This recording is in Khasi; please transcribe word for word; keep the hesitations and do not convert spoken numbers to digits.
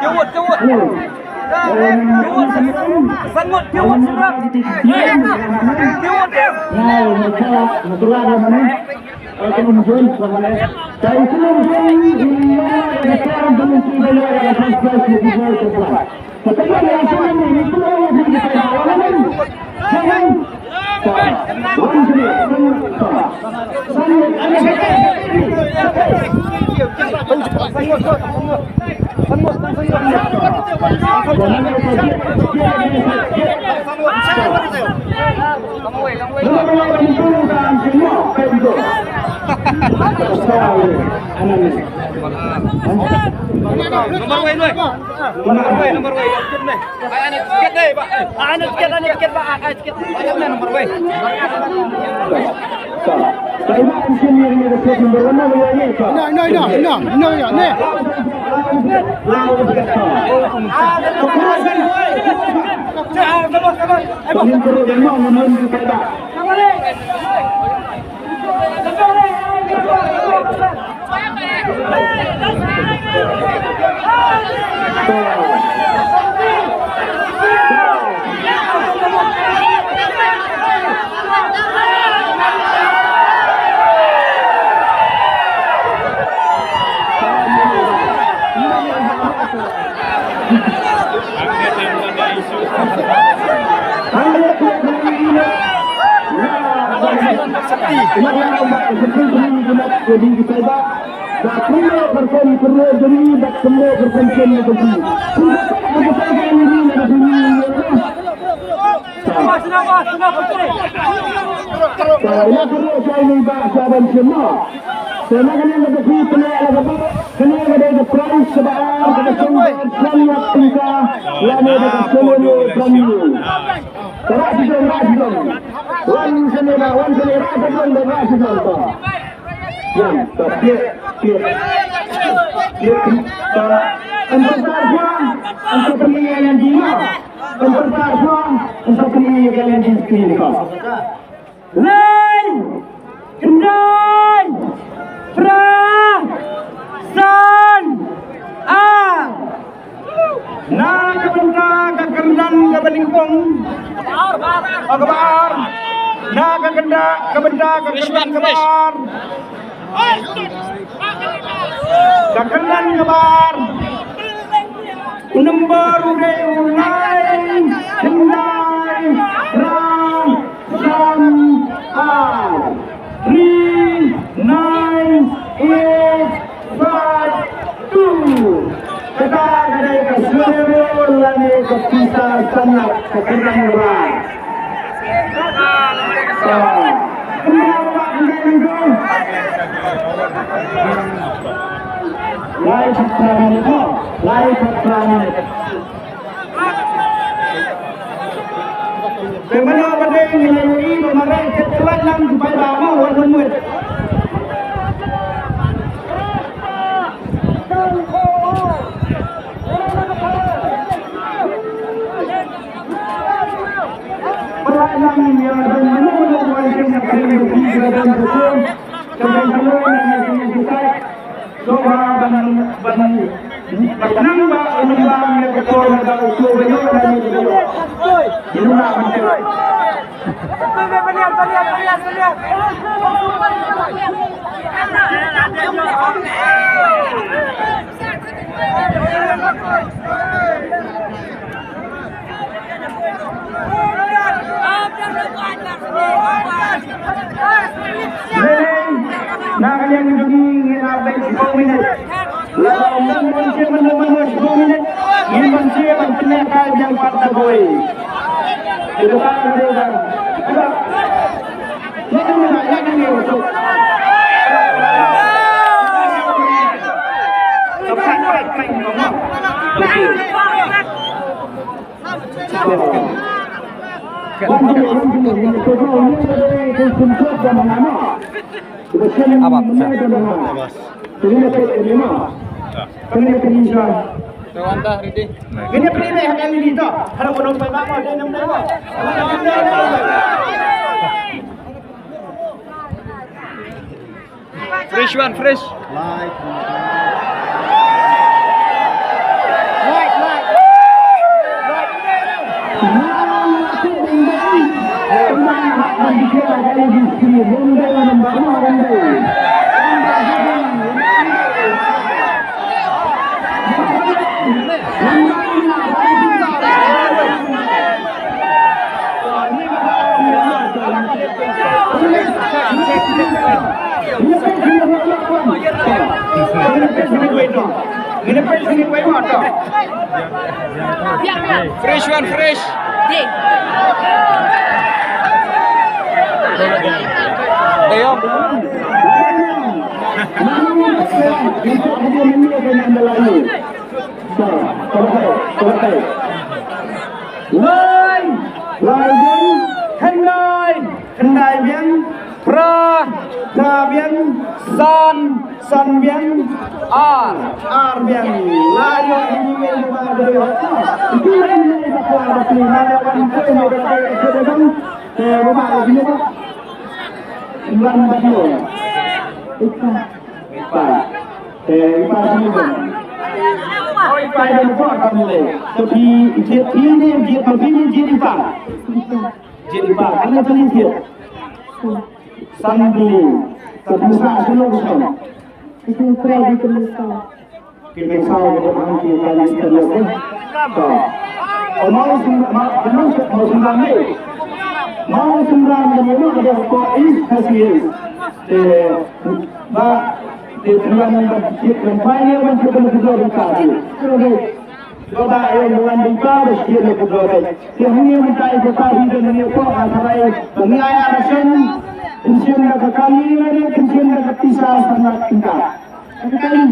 Kiwut, kiwut. Kiwut, kiwut, kiwut. Kiwut, kiwut. Number wei, Lui. Number wei, number wei. Ai, ai, tiket dei, ba. Ai, ai, tiket, ai, tiket, ba. Ai, ai, tiket. Ai, ai, number wei. Ina, ina, ina, ina, ina, ina, ina, ina. Te na kane ka dei ka prize kaba ar kaba sngewbha san lak tyngka lane da ka sngewbha brand new. Rah shisha, rah shisha. Wan shisha, wan shisha, rah shisha, rah shisha. Ïa, to pie, pie. Pie, to. Ynda sa shuwa, ynda plie ïa lynti mo. Ynda sa shuwa, ynda plie ïa lynti screen ko. Lai, khyndai, phra, san, ar. Na ka bynta ka kyrdan kaba nyngkong. Oh, kaba ar. Na ka kynda, ka bynta ka kyrdan kaba ar. Ka kyrdan kaba ar. U number u dei u lai, khyndai, phra, san, ar. Three nine eight five two. Kata ka dei ka scenario lane ka pisa san lak ka kyrdan ba. Lai patra minit, lai patra minit. Te mano ba dei ngi la ïohi ba mareh te, te lait lang ki paidbah mo, wat lum wit. Ba lait lang ïa ban mano mano ba ïa kane ka kane ka kane ka kane ka kane ka kane ka kane. Sngewbha ban, ban, ban khnang ba u lymbam ïa ka por ba uto ba ïoh lane ba ïoh. Ïa u lymbam ban tip. Lei, na ka liang jong ngi ngi la peit shiphew minit. Lada ym don mon shim, mon shim shiphew minit, ngin mon shim ban pynlehkai biang pat da kawei. Ïa kata ka dei ban. Abang, Fresh one, fresh. Fresh one, fresh. Ayo. Lai, lai biang, khyndai, khyndai biang, phra, phra biang, san, san biang, ar, ar biang. La ïoh ïa ngi ïa ba dei. Ki wan ne ba kwa ba ki ma la wan ko ne ba dei ko dei bang. Te ba ba la ki ba. Wan ba dei. Ika. Ika. Te ika sini ba. Oi, pai ba ko ka mule. To ki je ki ne je ko ki ne je ika. Je ika. Kan ta ni je. San bili. Ka pisa sino ko. Ki pisa ko ang ki kali stainless eh. To. O mau sum mau sum mau sum ram ni. Mau sum ram ni mau ada ko is kasi is. Eh, ba, eh, tuan ba, eh, tuan pai ni ban kita kita kita. Terus. Ba ba ïa u wan dei ba ba sdien ïa ka dor. Te hangne mynta ïa ka kali da hangne ko ha Sarai. Ba ngi ai arsien. Pynsiem da ka kali lane pynsiem da ka pisa sangat tyngka. Ka kali.